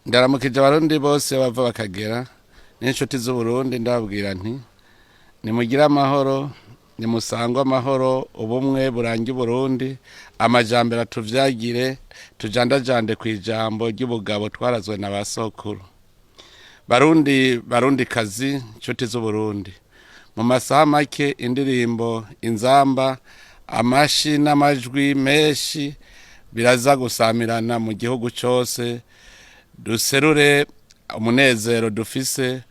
Ndaramukije Abarundi bose bava bakagera n'inshuti z'Uburundi, ndababwira nti nimugire amahoro, nimusangwe amahoro, ubumwe burange Uburundi, amajambere atuvyagire, tujandajande kw'ijambo ry'ubugabo twarazwe na ba sokuru. Barundi, Barundi kazi, nshuti z'Uburundi, mu masaha make indirimbo, inzamba, amashi n'amajwi menshi biraza gusamirana mu gihugu cose, duserure umunezero dufise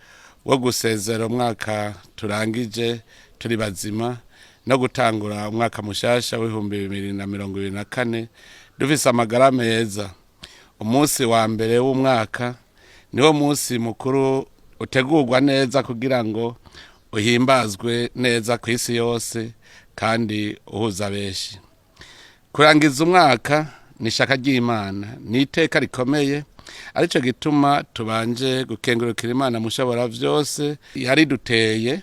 wo gusezera umwaka turangije turi bazima no gutangura umwaka mushasha w'2024 dufise amagara meza. Umunsi wa mbere w'umwaka niwo munsi mukuru utegurwa neza kugira ngo uhimbazwe neza ku isi yose kandi uhuza benshi. Kurangiza umwaka ni ishaka ry'Imana, ni iteka rikomeye, arico gituma tubanje gukengurukira Imana mushobora vyose yariduteye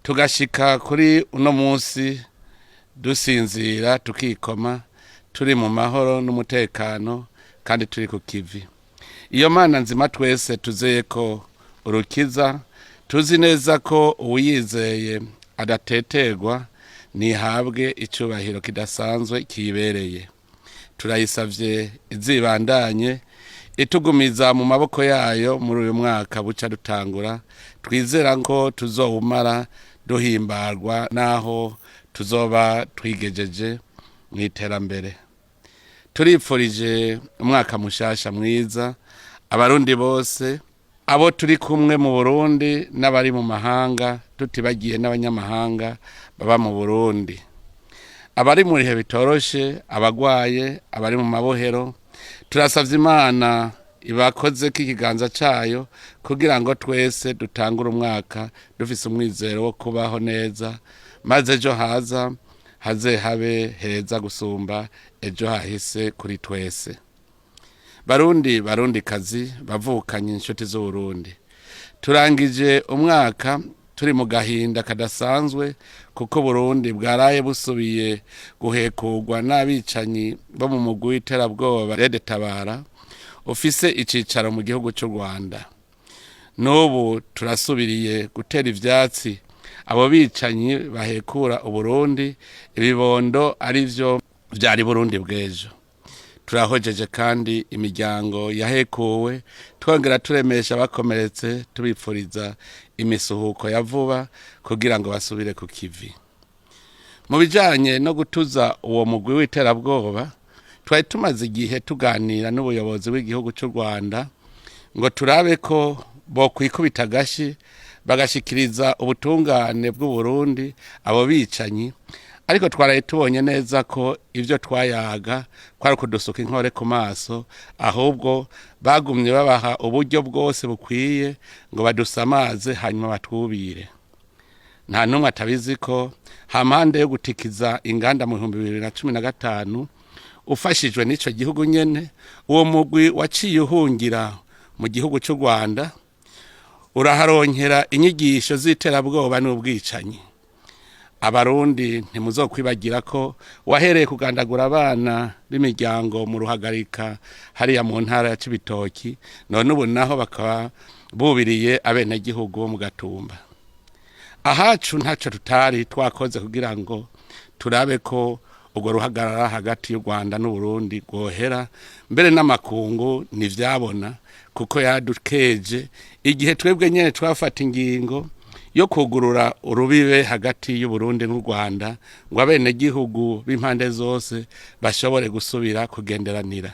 tugashika kuri uno munsi dusinzira tukikoma, turi mu mahoro n'umutekano kandi turi ku kivi. Iyo Mana nzima twese tuzeye ko urukiza, tuzi neza ko uwuyizeye adateterwa, ntihabwe icubahiro kidasanzwe kiyibereye. Turayisavye izibandanye itugumiza mu maboko yayo muri uyu mwaka buca dutangura, twizera ko tuzowumara duhimbarwa n'aho tuzoba twigejeje mu iterambere. Turipfurije umwaka mushasha mwiza Abarundi bose, abo turi kumwe mu Burundi n'abari mu mahanga, tutibagiye n'abanyamahanga baba mu Burundi, abari mu bihe bitoroshe, abagwaye, abari mu mabohero. Turasavye Imana ibakozeko ikiganza cayo kugira ngo twese dutangure umwaka dufise umwizero wo kubaho neza, maze ejo haza haze habe heza gusumba ejo hahise kuri twese. Barundi, Barundi kazi, bavukanye, inshuti z'Uburundi, turangije umwaka turi mu gahinda kadasanzwe kuko Burundi bwaraye busubiye guhekurwa n'abicanyi bo mu mugwi w'iterabwoba Red Tabara ufise icicaro mu gihugu c'u Rwanda. N'ubu turasubiriye gutera ivyatsi abo bicanyi bahekura Uburundi, ibibondo arivyo vyari Burundi bw'ejo. Turahojeje kandi imiryango yahekuwe, twongera turemesha abakomeretse, tubipfuriza imisuhuko ya vuba kugira ngo basubire ku kivi. Mu bijanye no gutuza uwo mugwi w'iterabwoba, twari tumaze igihe tuganira n'ubuyobozi bw'igihugu c'u Rwanda ngo turabe ko bokwikubita agashi bagashikiriza ubutungane bw'Uburundi abo bicanyi, ariko twaraye tubonye neza ko ivyo twayaga kwari ukudusuka inkore ku maso, ahubwo bagumye babaha uburyo bwose bukwiye ngo badusamaze hanyuma batwubire. Nta n'umwe atabizi ko hampande yo gutikiza inganda mu 2015 ufashijwe n'ico gihugu nyene, uwo mugwi waciye uhungira mu gihugu c'u Rwanda, uraharonkera inyigisho z'iterabwoba n'ubwicanyi. Abarundi ntimuzokwibagira ko wahereye kugandagura abana b'imiryango mu Ruhagarika hariya mu ntara ya Cibitoki, none ubu naho bakaba bubiriye abenegihugu bo mu Gatumba. Ahacu ntaco tutari twakoze kugira ngo turabe ko urwo ruhagarara hagati y'u Rwanda n'Uburundi rwohera, mbere n'amakungu ntivyabona kuko yadukeje igihe twebwe nyene twafata ingingo yo kugurura urubibe hagati y'Uburundi n'u Rwanda ngo abenegihugu b'impande zose bashobore gusubira kugenderanira.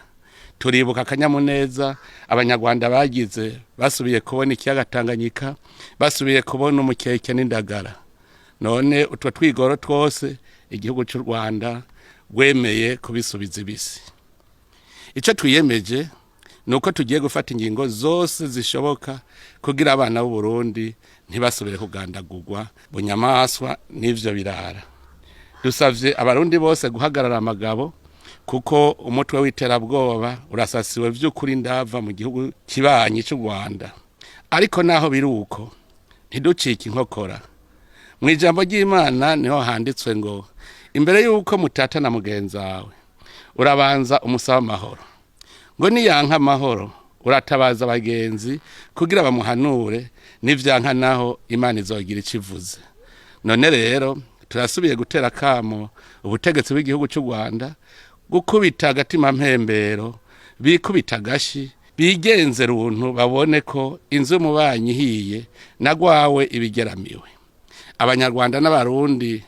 Turibuka akanyamuneza Abanyarwanda bagize basubiye kubona ikiyaga Tanganyika, basubiye kubona umukeke n'indagara. None utwo twigoro twose igihugu c'u Rwanda rwemeye kubisubiza ibisi. Ico twiyemeje ni uko tugiye gufata ingingo zose zishoboka kugira abana b'Uburundi ntibasubire kugandagurwa bunyamaswa n'ivyo birara. Dusavye Abarundi bose guhagarara amagabo kuko umutwe w'iterabwoba urasasiwe vy'ukuri ndava mu gihugu kibanyi c'u Rwanda. Ariko naho biri uko, ntiducike inkokora. Mu ijambo ry'Imana niho handitswe ngo imbere y'uko mutatana mugenzi wawe urabanza umusaba amahoro, ngo niyanka amahoro. Uratabaza abagenzi kugira bamuhanure, n'ivyanka naho Imana izogira ico ivuze. None rero turasubiye gutera akamo ubutegetsi bw'igihugu cy'u Rwanda gukubita agatima mpembero, bikubita agashi, bigenze runtu, babone ko inzu y'umubanyi ihiye nagwawe ibigeramiwe. Abanyarwanda n'Abarundi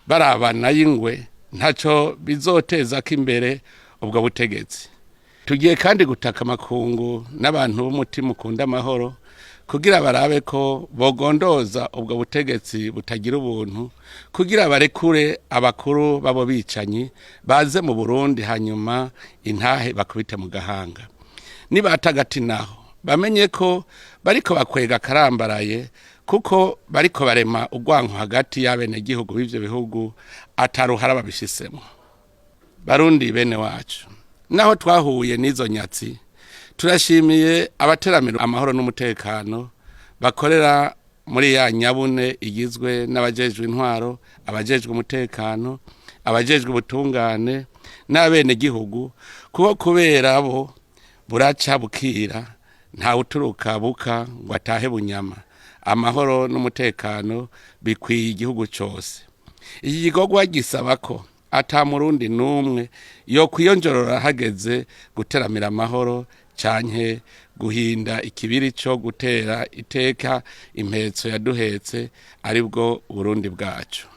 barabana y'ingwe, ntaco bizoteza ko imbere ubwo butegetsi. Tugiye kandi gutaka amakungu n'abantu b'umutima ukunda amahoro kugira barabe ko bogondoza ubwo butegetsi butagira ubuntu kugira barekure abakuru babo bicanyi baze mu Burundi, hanyuma intahe bakubite mu gahanga. Nibatagati naho bamenye ko bariko bakwega akarambaraye, kuko bariko barema urwanko hagati y'abenegihugu b'ivyo bihugu ataruhara babishisemo. Barundi bene wacu, naho twahuye n'izo nyatsi, turashimiye abateramira amahoro n'umutekano bakorera muri ya nyabune igizwe n'abajejwe intwaro, abajejwe umutekano, abajejwe ubutungane n'abenegihugu, kuko kubera bo buraca bukira, ntawe uturuka buka ngo atahe bunyama. Amahoro n'umutekano bikwiye igihugu cyose. Iki gikorwa gisaba ko ata Murundi n'umwe yo kwiyonjorora hageze guteramira amahoro canke guhinda ikibiri co gutera iteka impetso yaduhetse, aribwo Burundi bwacu.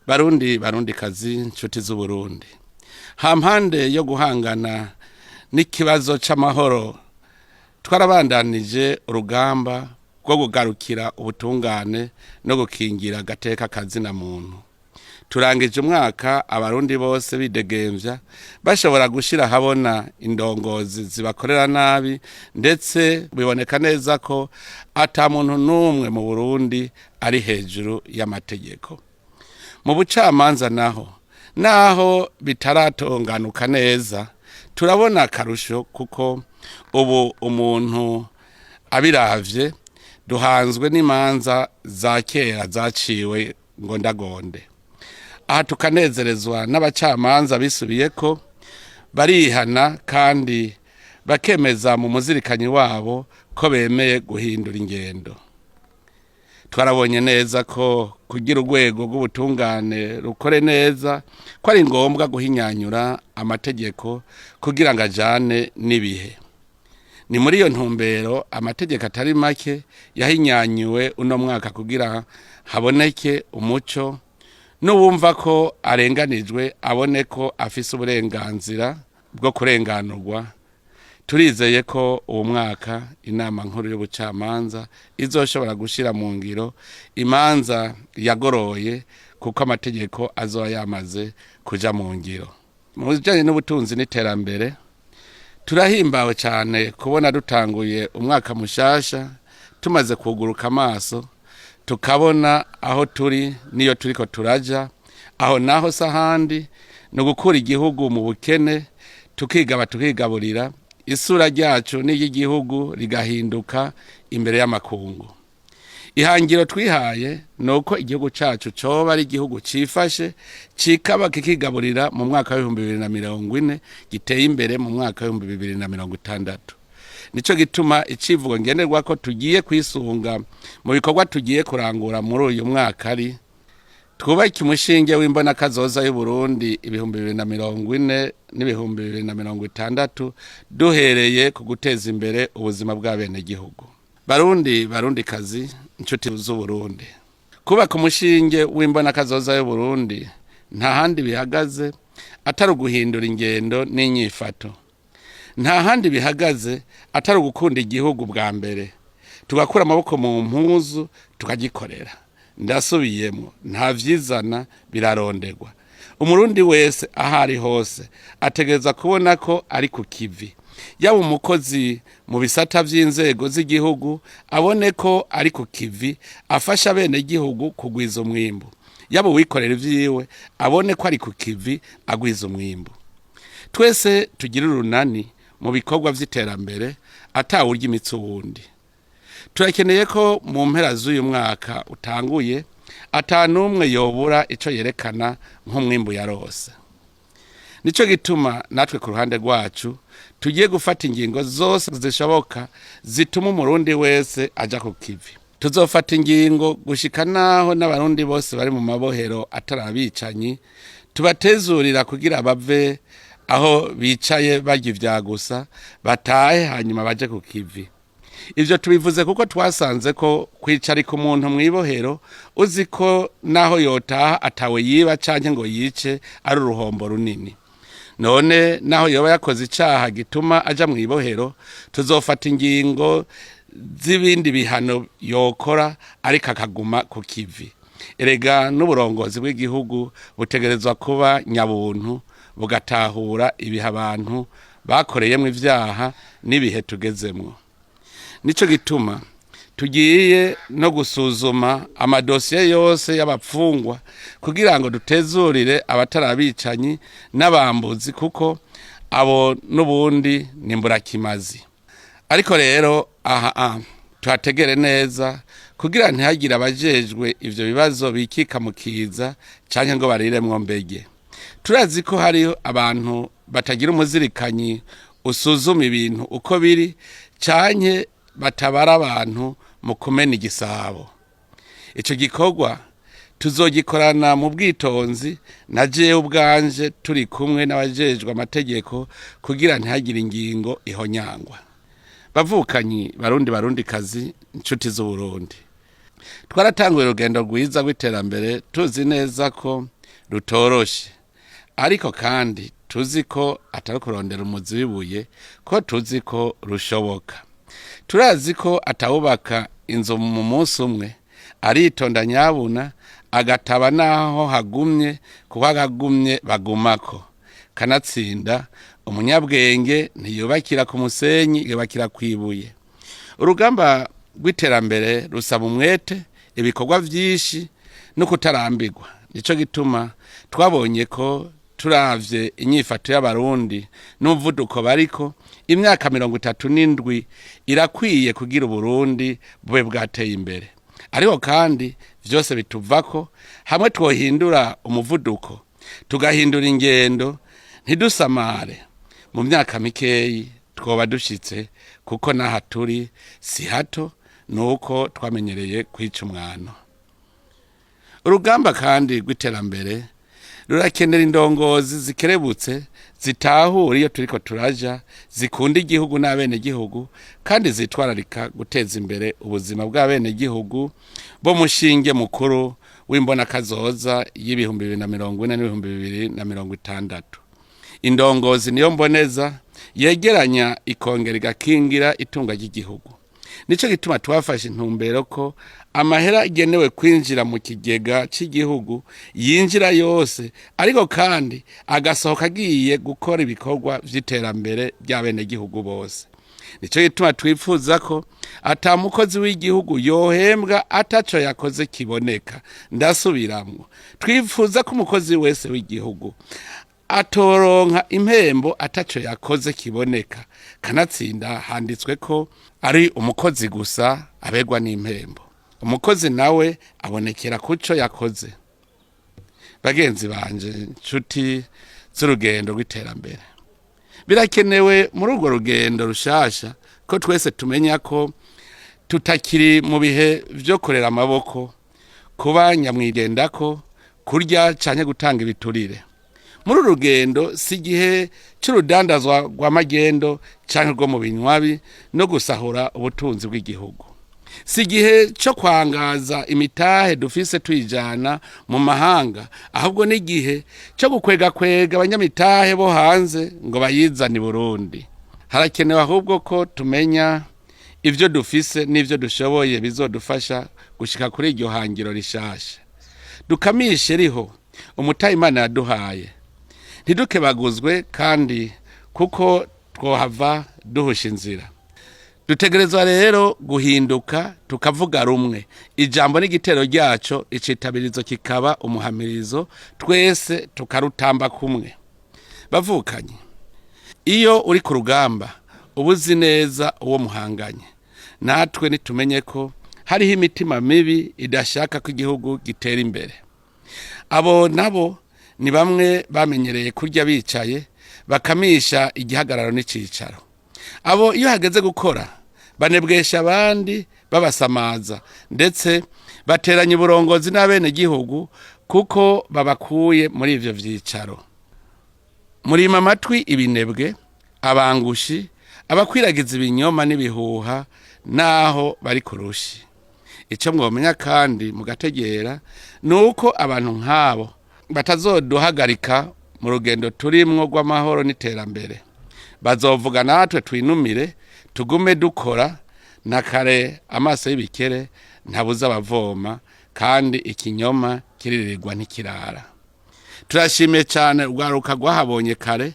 Barundi, Barundi kazi, nshuti z'Uburundi, hampande yo guhangana n'ikibazo c'amahoro, twarabandanije urugamba rwo kugarukira ubutungane no gukingira agateka kazina muntu. Turangije umwaka Abarundi bose bidegemvya, bashobora gushira habona indongozi zibakorera nabi, ndetse biboneka neza ko ata muntu n'umwe mu Burundi ari hejuru y'amategeko. Mu bucamanza naho, naho bitaratonganuka neza, turabona akarusho, kuko ubu umuntu abiravye duhanzwe n'imanza za kera zaciwe ngo ndagonde. Aha tukanezerezwa n'abacamanza bisubiye ko barihana kandi bakemeza mu muzirikanyi wabo ko bemeye guhindura ingendo. Twarabonye neza ko kugira urwego rw'ubutungane rukore neza ko ari ngombwa guhinyanyura amategeko kugira ngo ajane n'ibihe. Ni muri iyo ntumbero amategeko atari make yahinyanyuwe uno mwaka kugira haboneke umuco, n'uwumva ko arenganijwe abone ko afise uburenganzira bwo kurenganurwa. Turizeye ko uwo mwaka Inama Nkuru y'Ubucamanza izoshobora gushyira mu ngiro imanza yagoroye, kuko amategeko azoba yamaze kuja mu ngiro. Mu bijanye n'ubutunzi n'iterambere, turahimbawe cyane kubona dutanguye umwaka mushasha tumaze kuguruka amaso, tukabona aho turi n'iyo turiko turaja. Aho naho sahandi ni ugukura igihugu mu bukene, tukigaba, tukigaburira, isura ryacu n'iry'igihugu rigahinduka imbere y'amakungu. Ihangiro twihaye ni uko igihugu cyacu coba ari igihugu cifashe, cikaba kikigaburira mu mwaka w'2040, giteye imbere mu mwaka w'2060. Nico gituma icivugo ngenderwa ko tugiye kwisunga mu bikorwa tugiye kurangura muri uyu mwaka ari: "Twubake umushinge w'imbonakazoza y'Uburundi 2040 n'2060, duhereye ku guteza imbere ubuzima bw'abenegihugu." Barundi, Barundi kazi, inshuti z'Uburundi, kubaka umushinge w'imbonakazoza y'Uburundi nta handi bihagaze atari uguhindura ingendo n'inyifato, nta handi bihagaze atari ugukunda igihugu bwa mbere, tugakura amaboko mu mpuzu tukagikorera. Ndasubiyemo, nta vyizana, birarondegwa. Umurundi wese aho ari hose ategereza kubona ko ari ku kivi. Yaba umukozi mu bisata vy'inzego z'igihugu, abone ko ari ku kivi, afasha abenegihugu kugwiza umwimbu. Yaba uwikorera ivyiwe, abone ko ari ku kivi, agwiza umwimbu. Twese tugire urunani mu bikorwa vy'iterambere, atawurya imitsi uwundi. Turakeneye ko mu mpera z'uyu mwaka utanguye ata n'umwe yobura ico yerekana nk'umwimbu yarose. Nico gituma natwe ku ruhande rwacu tugiye gufata ingingo zose zishoboka zituma Umurundi wese aja ku kivi. Tuzofata ingingo gushika naho n'Abarundi bose bari mu mabohero atari abicanyi tubatezurira kugira bave aho bicaye barya ivya gusa, batahe hanyuma baje ku kivi. Ivyo tubivuze kuko twasanze ko kwicarika umuntu mw'ibohero uzi ko naho yotaha atawe yiba canke ngo yice ari uruhombo runini. None naho yoba yakoze icaha gituma aja mw'ibohero, tuzofata ingingo z'ibindi bihano yokora ariko akaguma ku kivi. Erega n'uburongozi bw'igihugu butegerezwa kuba nyabuntu, bugatahura ibihe abantu bakoreyemwo ivyaha n'ibihe tugezemwo. Nico gituma tugiye no gusuzuma amadosiye yose y'abapfungwa kugira ngo dutezurire abatari abicanyi n'abambuzi, kuko abo n'ubundi ni mburakimazi. Ariko rero aha tuhategere neza kugira ntihagire abajejwe ivyo bibazo bikika mu kiza canke ngo bariremwo mbege. Turazi ko hariho abantu batagira umuzirikanyi usuzuma ibintu uko biri canke batabara abantu mu kumena igisabo. Ico gikorwa tuzogikorana mu bwitonzi na jewe ubwanje turi kumwe n'abajejwe amategeko kugira ntihagire ingingo ihonyangwa. Bavukanyi Barundi, Barundikazi, inshuti z'Uburundi, twaratanguye urugendo rwiza rw'iterambere tuzi neza ko rutoroshe, ariko kandi tuzi ko atari kurondera umuzi w'ibuye, ko tuzi ko rushoboka. Turazi ko atawubaka inzu mu munsi umwe, aritonda nyabuna agataba naho hagumye, kuko agagumye bagumako. Kanatsinda umunyabwenge ntiyubakira ku musenyi, yubakira kwibuye. Urugamba rw'iterambere rusaba umwete, ibikorwa vyinshi no kutarambirwa. Nico gituma twabonye ko turavye inyifato y'Abarundi n'umuvuduko bariko, imyaka 37 irakwiye kugira Uburundi bube bwateye imbere. Ariko kandi vyose bituvako hamwe twohindura umuvuduko, tugahindura ingendo, ntidusamare, mu myaka mikeyi twoba dushitse, kuko n'aha turi si hato, nuko twamenyereye kwica umwano. Urugamba kandi rw'iterambere rurakenera indongozi zikerebutse, zitahura iyo turiko turaja, zikunda igihugu n'abenegihugu, kandi zitwararika guteza imbere ubuzima bw'abenegihugu bo mushinge mukuru w'imbonakazoza y'2040 n'2060. Indongozi niyo mboneza yegeranya ikongera igakingira itunga ry'igihugu. Nico gituma twafashe intumbero ko amahera agenewe kwinjira mu kigega cy'igihugu yinjira yose, ariko kandi agasohoka agiye gukora ibikorwa vy'iterambere ry'abenegihugu bose. Nico gituma twifuza ko ata mukozi w'igihugu yohembwa ataco yakoze kiboneka. Ndasubiramwo, twifuza ko umukozi wese w'igihugu atoronka impembo ataco yakoze kiboneka. Kanatsinda handitswe ko ari umukozi gusa abegwa n'impembo. Umukozi nawe abonekera kuco yakoze. Bagenzi banje, nshuti z'urugendo rw'iterambere, birakenewe muri urwo rugendo rushasha ko twese tumenya ko tutakiri mu bihe vyo kurera amaboko, kuba nyamwigendako, kurya canke gutanga ibiturire. Muri uru rugendo si igihe c'urudandazwa rwa magendo canke rwo mu binywabi no gusahura ubutunzi bw'igihugu. Si igihe co kwangaza imitahe dufise tuyijana mu mahanga, ahubwo ni igihe co gukwegakwega abanyamitahe bo hanze ngo bayizane i Burundi. Harakenewe ahubwo ko tumenya ivyo dufise n'ivyo dushoboye bizodufasha gushika kuri iryo hangiro rishasha. Dukamishe riho umutahe Imana yaduhaye, ntidukebaguzwe kandi kuko twohava duhusha inzira. Dutegerezwa rero guhinduka tukavuga rumwe, ijambo n'igitero ryaco, icitabirizo kikaba umuhamirizo, twese tukarutamba kumwe. Bavukanye, iyo uri ku rugamba uba uzi neza uwo muhanganye. Natwe nitumenye ko hariho imitima mibi idashaka ko igihugu gitera imbere. Abo nabo Ni bamwe bamenyereye kurya bicaye, bakamisha igihagararo n'icicaro. Abo iyo hageze gukora banebwesha abandi, babasamaza, ndetse bateranya uburongozi n'abenegihugu kuko babakuye muri ivyo vyicaro. Murima amatwi ibinebwe, abangushi, abakwiragiza ibinyoma n'ibihuha naho bari ku rushi. Icyo mwomenya kandi mugategera ni uko abantu nk'abo batazoduhagarika mu rugendo turimwo rw'amahoro n'iterambere. Bazovuga natwe twinumire, tugume dukora. Na kare amaso y'ibikere ntabuza abavoma, kandi ikinyoma kiririrwa ntikirara. Turashimiye cyane urwaruka rwahabonye kare,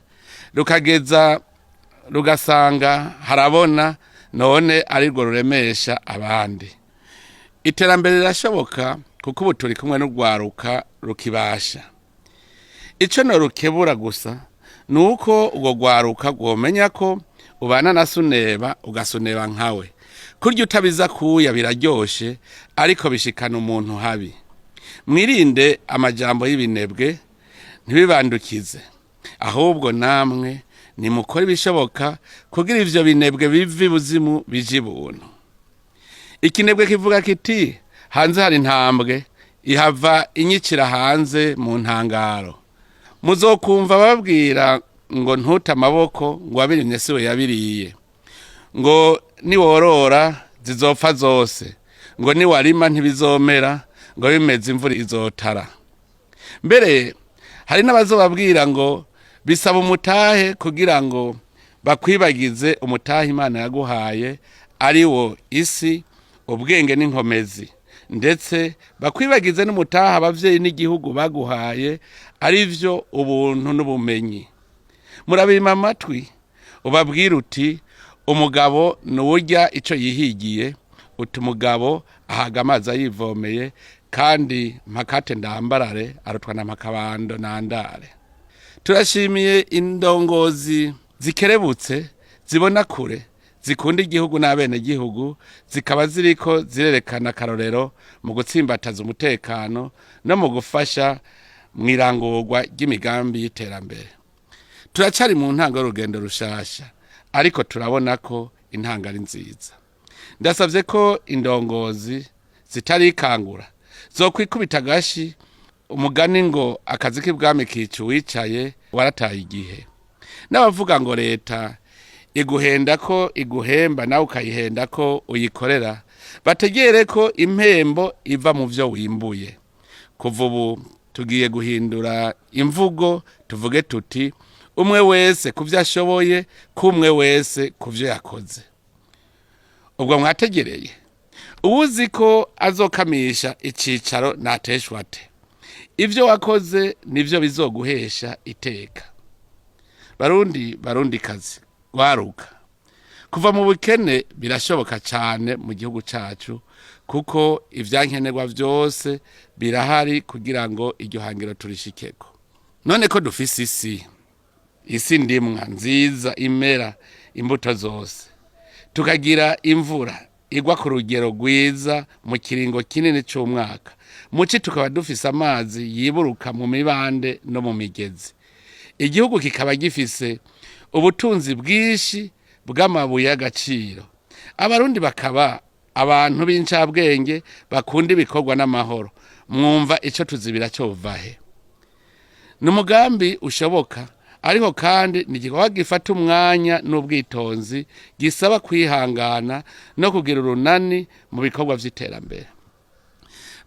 rukageza rugasanga harabona, none arirwo ruremesha abandi. Iterambere rirashoboka kuko ubu turi kumwe n'urwaruka rukibasha. Icyo norukebura gusa ni uko urwo rwaruka rwomenya ko ubana na suneba ugasuneba nkawe. Kurya utabiza kuya biraryoshe, ariko bishikana umuntu habi. Mwirinde amajambo y'ibinebwe, ntibibandukize. Ahubwo namwe nimukore ibishoboka kugira ivyo binebwe bive ibuzimu bije ibuntu. Ikinebwe kivuga kiti: "Hanze hari intambwe ihava inyicira hanze mu ntangaro." Muzokumva babwira ngo ntute amaboko, ngo wabirimye siwe yabiriye, ngo niworora zizopfa zose, ngo niwarima ntibizomera, ngo bimeze imvura izotara. Mbere hari n'abazobabwira ngo bisaba umutahe kugira ngo bakwibagize umutahe Imana yaguhaye, ari wo isi, ubwenge n'inkomezi, ndetse bakwibagize n'umutahe abavyeyi n'igihugu baguhaye, ari vyo ubuntu n'ubumenyi. Murabima amatwi, ubabwira uti: "Umugabo ni uwurya icyo yihigiye." Uti: "Umugabo ahaga amazi ayivomeye." Kandi mpakate ndambarare arutwa na mpakabando nandare. Turashimiye indongozi zikerebutse, zibona kure, zikunda igihugu n'abenegihugu, zikaba ziriko zirerekana akarorero mu gutsimbataza umutekano no mu gufasha mu irangurwa ry'imigambi y'iterambere. Turacari mu ntango y'urugendo rushasha, ariko turabona ko intango ari nziza. Ndasabye ko indongozi zitarikangura zokwikubita agashi. Umugani ngo akazi k'ibwami kica uwicaye warataye igihe. N'abavuga ngo leta iguhenda ko iguhemba, nawe ukayihenda ko uyikorera, bategere ko impembo iva mu byo wimbuye. Kuva ubu tugiye guhindura imvugo, tuvuge tuti: "Umwe wese ku byo ashoboye, k'umwe wese ku byo yakoze." Ubwo mwategereye, uwuzi ko azokamisha icicaro nateshwa ate? Ibyo wakoze nibyo bizoguhesha iteka. Barundi, Barundi kazi, waruka, kuva mu bukene birashoboka cyane mu gihugu cyacu, kuko ibyankenerwa byose birahari kugira ngo iryo hangiro turishikeko. None ko dufise isi ndimwa nziza imera imbuto zose, tukagira imvura igwa ku rugero rwiza mu kiringo kinini c'umwaka, muci tukaba dufise amazi yiburuka mu mibande no mu migezi, igihugu kikaba gifise ubutunzi bwinshi bw'amabuye y'agaciro, Abarundi bakaba abantu b'incabwenge bakunda ibikorwa n'amahoro, mwumva ico tuzibira covahe? Ni umugambi ushoboka, ariko kandi ni igikorwa gifata umwanya n'ubwitonzi, gisaba kwihangana no kugira urunani mu bikorwa vy'iterambere.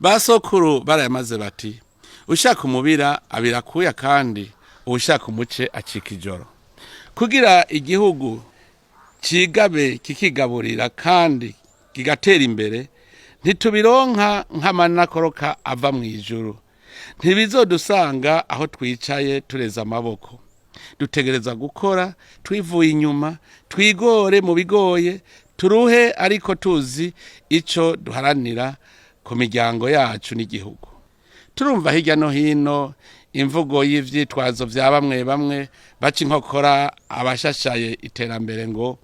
Ba sokuru barayamaze bati: "Ushaka umubira abira kuya, kandi uwushaka umuce acika ijoro." Kugira igihugu cigabe, kikigaburira kandi kigatera imbere, ntitubironka nk'amanakoroka ava mu ijuru. Ntibizodusanga aho twicaye tureze amaboko. Dutegereza gukora twivuye inyuma, twigore mu bigoye, turuhe, ariko tuzi ico duharanira ku miryango yacu n'igihugu. Turumva hirya no hino imvugo y'ivyitwazo vya bamwe bamwe baca inkokora abashashaye iterambere ngo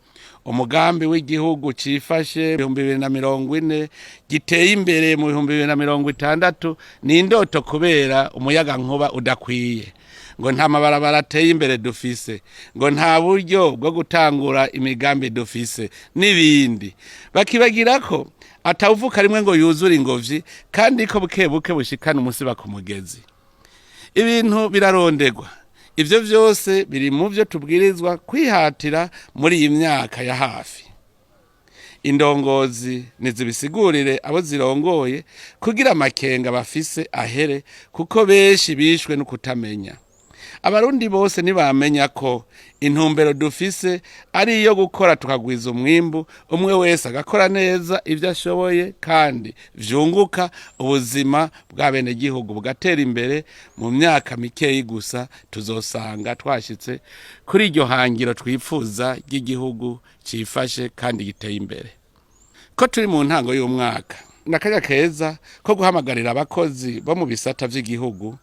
Umugambi w'igihugu cifashe 2040, giteye imbere mu 2060, ni indoto kubera umuyaga nkuba udakwiye, ngo nta mabarabara ateye imbere dufise, ngo nta buryo bwo gutangura imigambi dufise n'ibindi. Bakibagira ko atawuvuka rimwe ngo yuzure ingobyi, kandi ko buke buke bushikana umusiba ku mugezi. Ibintu birarondegwa. Ibyo byose biri mu byo tubwirizwa kwihatira muri iyi myaka ya hafi. Indongozi ntizibisigurire abo zirongoye kugira amakenga bafise ahere, kuko benshi bishwe no kutamenya. Abarundi bose ntibamenya ko intumbero dufise ari iyo gukora tukagwiza umwimbu, umwe wese agakora neza ibyo ashoboye kandi vyunguka, ubuzima bw'abenegihugu bugatera imbere. Mu myaka mikeyi gusa tuzosanga twashitse kuri iryo hangiro twifuza ry'igihugu cifashe kandi giteye imbere. Ko turi mu ntango y'umwaka, n'akanya keza ko guhamagarira abakozi bo mu bisata vy'igihugu,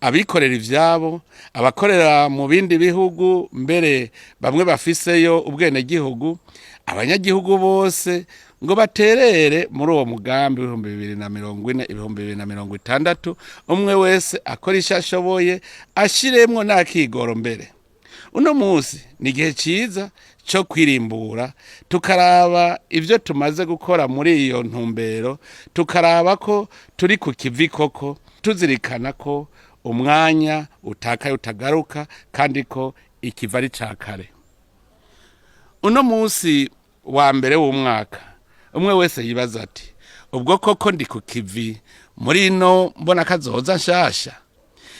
abikorera ivyabo, abakorera mu bindi bihugu, mbere bamwe bafiseyo ubwenegihugu, abanyagihugu bose ngo baterere muri uwo mugambi 2040, 2060. Umwe wese akora ico ashoboye, ashiremwo n'akigoro. Mbere uno munsi ni igihe ciza co kwirimbura, tukaraba ivyo tumaze gukora muri iyo ntumbero, tukaraba ko turi ku kivi koko, tuzirikana ko umwanya utakaye utagaruka, kandi ko ikiva ari ca kare. Uno munsi wa mbere w'umwaka, umwe wese yibaza ati: "Ubwo koko ndi ku kivi muri ino mbona kazoza nshasha?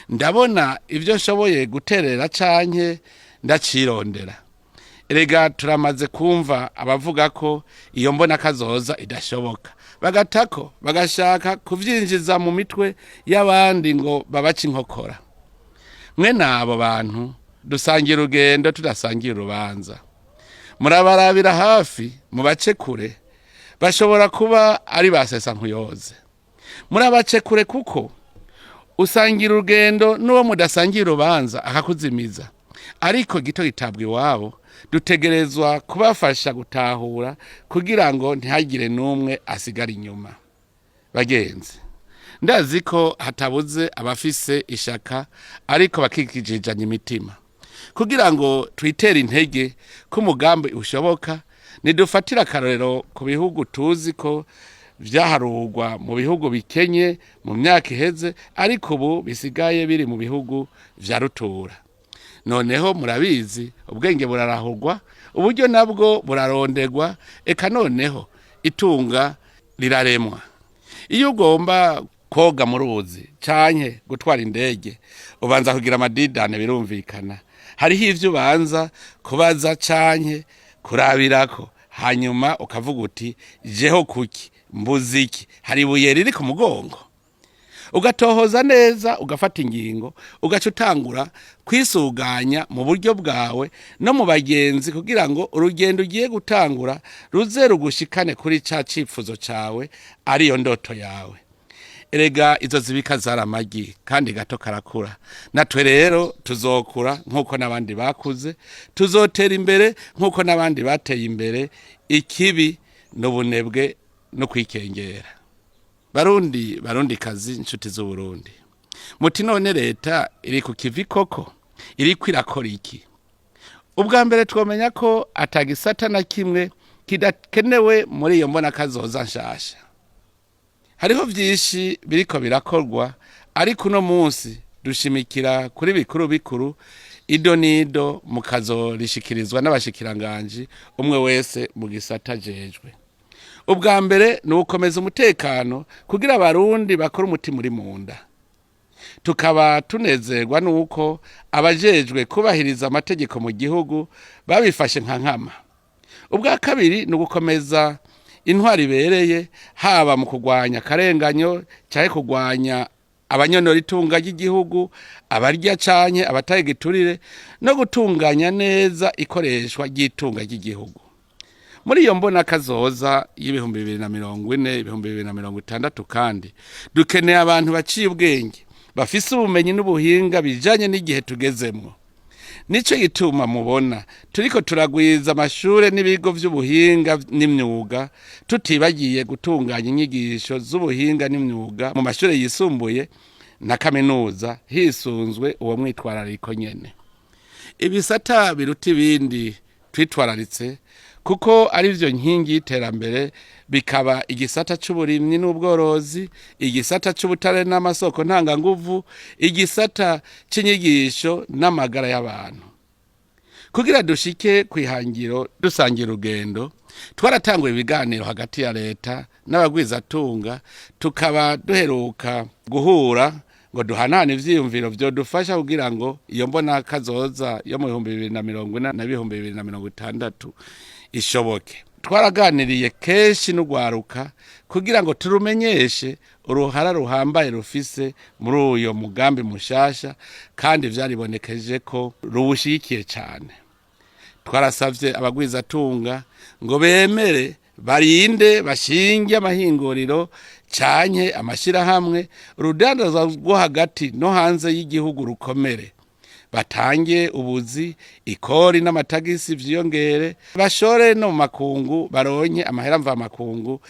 Ndabona ibyo nshoboye guterera canke ndacirondera?" Erega turamaze kumva abavuga ko iyo mbona kazoza idashoboka, bagatako bagashaka kuvyinjiza mu mitwe y'abandi ngo babace inkokora. Mwe abo bantu dusangira urugendo tudasangira urubanza. Murabarabira hafi, mubace kure, bashobora kuba ari ba nkuyoze. Murabace kure, kuko usangira urugendo n'uwo mudasangira urubanza akakuzimiza. Ariko gito gitabwa iwabo. Dutegerezwa kubafasha gutahura kugira ngo ntihagire n'umwe asigara inyuma. Bagenzi, ndazi ko hatabuze abafise ishaka ariko bakikijijanya imitima. Kugira ngo twitere intege ko umugambi ushoboka, nidufatire akarorero ku bihugu tuzi ko vyaharurwa mu bihugu bikenye mu myaka iheze, ariko ubu bisigaye biri mu bihugu vya rutura. Noneho murabizi, ubwenge burarahurwa, uburyo nabwo burarondegwa, eka noneho itunga riraremwa. Iyo ugomba koga mu ruzi canke gutwara indege, ubanza kugira amadidane. Birumvikana, hariho ivyo ubanza kubaza canke kurabirako, hanyuma ukavuga uti: "Jeho kuki mbuze iki? Hari ibuye riri ku mugongo?" Ugatohoza neza, ugafata ingingo, ugaca utangura kwisuganya mu buryo bwawe no mu bagenzi, kugira ngo urugendo ugiye gutangura ruze rugushikane kuri ca cifuzo cawe, ariyo ndoto yawe. Erega izo zibika zari amagi, kandi gato karakura. Natwe rero tuzokura nk'uko n'abandi bakuze, tuzotera imbere nk'uko n'abandi bateye imbere. Ikibi n'ubunebwe no kwikengera. Barundi, Barundi kazi, inshuti z'Uburundi, muti: "None leta iri ku kivi koko? Iriko irakora iki?" Ubwa mbere twomenya ko atagisata na kimwe kidakenewe muri iyo mbona kazoza nshasha. Hariho vyinshi biriko birakorwa, ariko uno munsi dushimikira kuri bikuru bikuru. Ido nido mukazorishikirizwa n'abashikiranganji, umwe wese mu gisata jejwe. Ubwa mbere ni ugukomeza umutekano kugira Abarundi bakore umutima uri mu nda. Tukaba tunezerwa nuko abajejwe kubahiriza amategeko mu gihugu babifashe nka nkama. Ubwa kabiri ni ugukomeza intwari ibereye, haba mu kurwanya akarenganyo cyangwa kurwanya abanyonora itunga ry'igihugu, abarya canke abataye igiturire, no gutunganya neza ikoreshwa ry'itunga ry'igihugu. Muri iyo mbona kazoza y'2040, 2060 kandi dukeneye abantu baciye ubwenge, bafise ubumenyi n'ubuhinga bijanye n'igihe tugezemwo. Nico gituma mubona turiko turagwiza amashure n'ibigo vy'ubuhinga n'imyuga, tutibagiye gutunganya inyigisho z'ubuhinga n'imyuga mu mashure yisumbuye na kaminuza hisunzwe uwo mwitwarariko nyene. Ibisata biruta ibindi twitwararitse kuko ari vyo nkingi y'iterambere bikaba igisata c'uburimyi n'ubworozi, igisata c'ubutare n'amasoko ntanganguvu, igisata c'inyigisho n'amagara y'abantu. Kugira dushike kw'ihangiro dusangira urugendo, twaratanguye ibiganiro hagati ya leta n'abagwizatunga, tukaba duheruka guhura ngo duhanahane ivyiyumviro vyodufasha kugira ngo iyo mbona kazoza yo mu 2040 na 2060 ishoboke. Twaraganiriye kenshi n'urwaruka kugira ngo turumenyeshe uruhara ruhambaye rufise muri uyo mugambi mushasha, kandi vyaribonekeje ko ruwushigikiye cane. Twarasavye abagwizatunga ngo bemere barinde bashinge amahinguriro canke amashirahamwe, urudandazwa rwo hagati no hanze y'igihugu rukomere, batange ubuzi, ikori n'amatagisi vyiyongere, bashore no mu makungu baronke amahera mvamakungu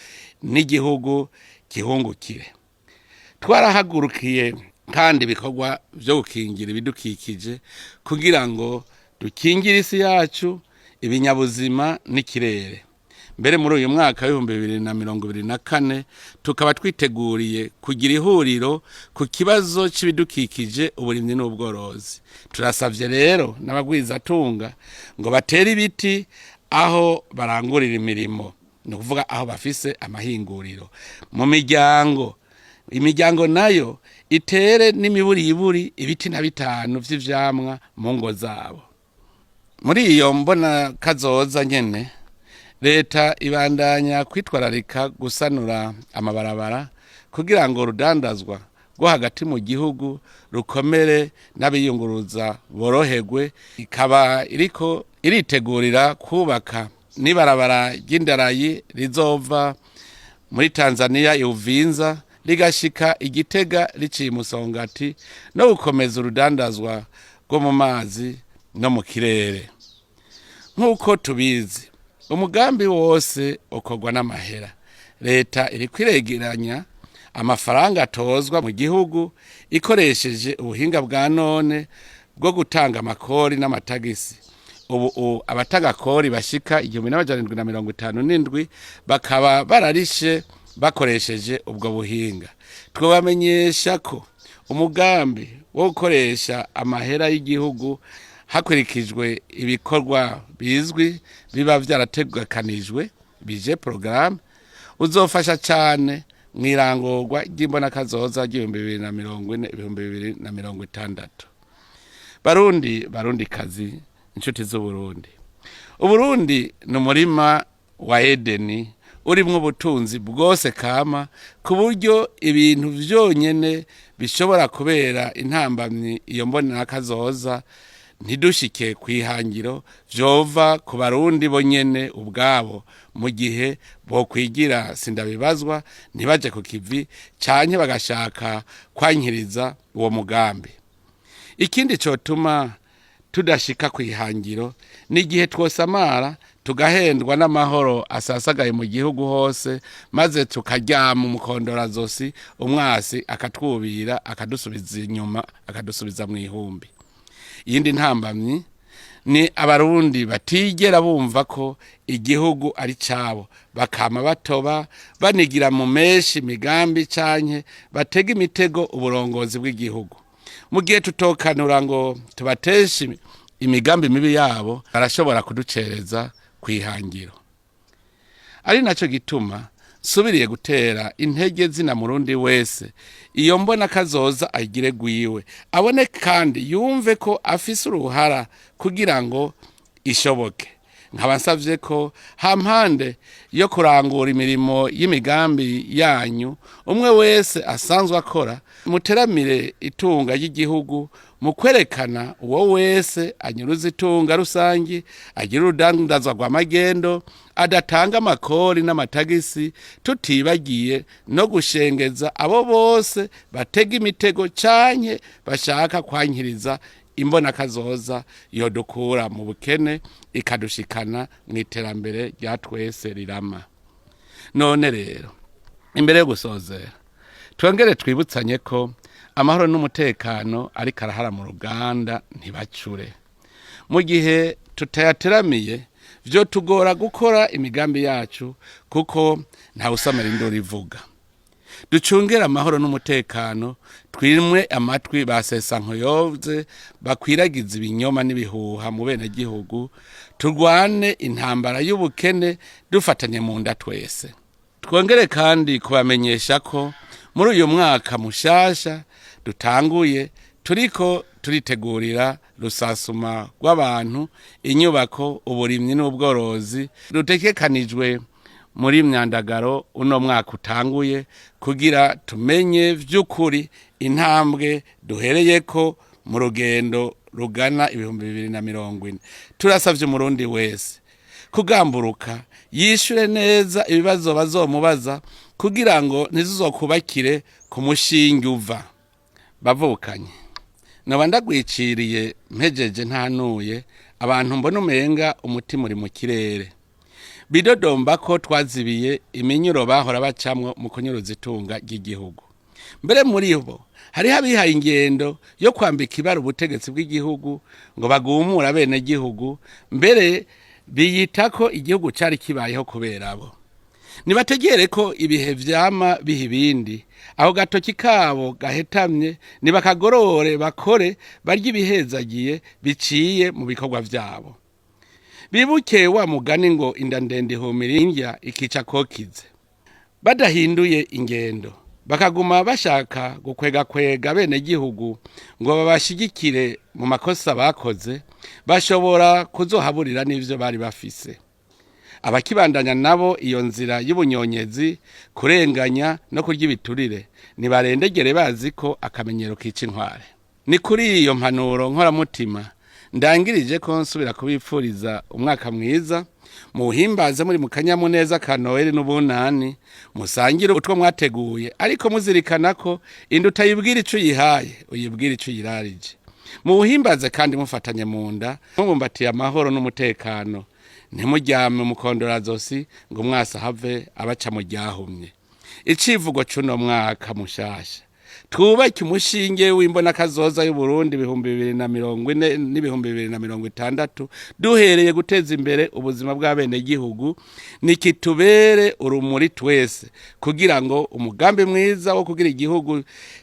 n'igihugu gihungukire. Twarahagurukiye kandi ibikorwa vyo gukingira ibidukikije kugira ngo dukingire isi yacu, ibinyabuzima n'ikirere. Mbere muri uyu mwaka w'2024 tukaba twiteguriye kugira ihuriro ku kibazo c'ibidukikije, uburimyi n'ubworozi. Turasavye rero n'abagwizatunga ngo batere ibiti aho barangurira imirimo, ni ukuvuga aho bafise amahinguriro. Mu miryango, imiryango nayo itere n'imiburiburi ibiti na bitanu vy'ivyamwa mu ngo zabo. Muri iyo mbona kazoza nyene, leta ibandanya kwitwararika gusanura amabarabara kugira ngo urudandazwa rwo hagati mu gihugu rukomere n'abiyunguruza boroherwe, ikaba iriko iritegurira kubaka n'ibarabara ry'indarayi rizova muri Tanzania Uvinza rigashika Igitega riciye Musongati, no gukomeza urudandazwa rwo mu mazi no mu kirere. Nk'uko tubizi, umugambi wose ukorwa n'amahera. Leta iriko iregeranya amafaranga atozwa mu gihugu ikoresheje ubuhinga bwa none bwo gutanga amakori n'amatagisi. Ubu abatanga kori bashika 1757 bakaba bararishe bakoresheje ubwo buhinga. Twobamenyesha ko umugambi wo gukoresha amahera y'igihugu hakurikijwe ibikorwa bizwi biba vyarategekanijwe, bije porogaramu, uzofasha cane mw'irangurwa ry'imbonakazoza ry'ibihumbi 2040, 2060. Barundi, Barundikazi, inshuti z'Uburundi, Uburundi ni umurima wa Edeni urimwo ubutunzi bwose kama, ku buryo ibintu vyonyene bishobora kubera intambamyi iyo mbonakazoza ntidushike kw'ihangiro vyova ku Barundi bonyene ubwabo, mu gihe bokwigira sindabibazwa ntibaje ku kivi canke bagashaka kwankiriza uwo mugambi. Ikindi cotuma tudashika kw'ihangiro ni igihe twosamara tugahendwa n'amahoro asasagaye mu gihugu hose, maze tukaryama umukondorazosi, umwasi akatwubira, akadusubiza inyuma, akadusubiza mw'ihumbi. Iyindi ntambamyi ni Abarundi batigera bumva ko igihugu ari cabo, bakama batoba banigira mu menshi migambi canke batega imitego uburongozi bw'igihugu. Mu gihe tutokanura ngo tubateshe imigambi mibi yabo, barashobora kuducereza kw'ihangiro. Ari naco gituma nsubiriye gutera intege zina Murundi wese iyo mbona kazoza ayigire gwiwe, abone kandi yumve ko afise uruhara kugira ngo ishoboke. Nkaba nsavye ko hampande yo kurangura imirimo y'imigambi yanyu umwe wese asanzwe akora, muteramire itunga ry'igihugu mu kwerekana uwo wese anyuruza itunga rusangi, agira urudandazwa rw'amagendo, adatanga amakori n'amatagisi, tutibagiye no gushengeza abo bose batega imitego canke bashaka kwankiriza Imbonakazoza yodukura mu bukene ikadushikana mu iterambere rya twese rirama. None rero, imbere yo gusozera, twongere twibutsanye ko amahoro n'umutekano ariko arahara mu ruganda ntibacure. Mu gihe tutayateramiye, vyo tugora gukora imigambi yacu, kuko ntawusamara induru ivuga. Ducungere amahoro n'umutekano, twimwe amatwi ba sesankoyoze bakwiragiza ibinyoma n'ibihuha mu benegihugu. Turwane intambara y'ubukene dufatanye mu nda twese. Twongere kandi kubamenyesha ko muri uyu mwaka mushasha dutanguye turiko turitegurira rusasuma rw'abantu, inyubako, uburimyi n'ubworozi rutekekanijwe muri myandagaro uno mwaka utanguye, kugira tumenye vy'ukuri intambwe duhereyeko mu rugendo rugana 2040. Turasavye Umurundi wese kugamburuka, yishure neza ibibazo bazomubaza, kugira ngo ntizizokubakire ku mushinge uva. Bavukanye, noba ndagwiciriye mpejeje ntanuye abantu mbona umenga umutima uri mu kirere, bidodomba ko twazibiye iminyuro bahora bacamwo mu kunyuruza itunga ry'igihugu. Mbere muri bo hariho abihaye ingendo yo kwambika ibara ubutegetsi bw'igihugu ngo bagumure abenegihugu, mbere biyita ko igihugu cari kibayeho kubera bo. Nibategere ko ibihe vyama biha ibindi. Aho gatoki kabo gahetamye nibakagorore, bakore, barye ibihezagiye biciye mu bikorwa vyabo. Bibuke wa mugani ngo inda ndende ihumira indya ikica kokize. Badahinduye ingendo, bakaguma bashaka gukwegakwega bene gihugu ngo babashigikire mu makosa bakoze, bashobora kuzohaburira n'ivyo bari bafise. Abakibandanya nabo iyo nzira y'ubunyonyezi, kurenganya no kurya ibiturire, nibarendegere bazi ko akamenyero kica intware. Ni kuri iyo mpanuro nkoramutima ndangirije ko nsubira kubipfuriza umwaka mwiza. Muwuhimbaze muri mu kanyamuneza ka Noheli n'ubunani, musangire utwo mwateguye, ariko muzirikana ko inda utayibwira ico uyihaye, uyibwira ico uyirarije. Muwuhimbaze kandi mufatanye mu nda, mubumbatiye amahoro n'umutekano. Ntimuryame umukondorazosi ngo umwasi ahave abaca mu ryahumye. Icivugo c'uno mwaka mushasha: twubake umushinge w'imbonakazoza y'Uburundi 2040 n'2060, duhereye guteza imbere ubuzima bw'abenegihugu. Nikitubere urumuri twese, kugira ngo umugambi mwiza wo kugira igihugu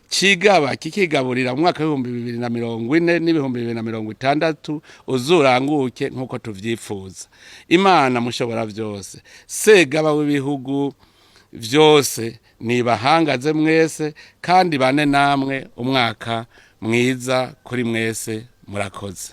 cigaba kikigaburira mu mwaka w'2040 n'2060 uzuranguke nk'uko tuvyifuza. Imana mushobora vyose, Segaba w'ibihugu vyose, nibahangaze mwese kandi bane namwe. Umwaka mwiza kuri mwese, murakoze.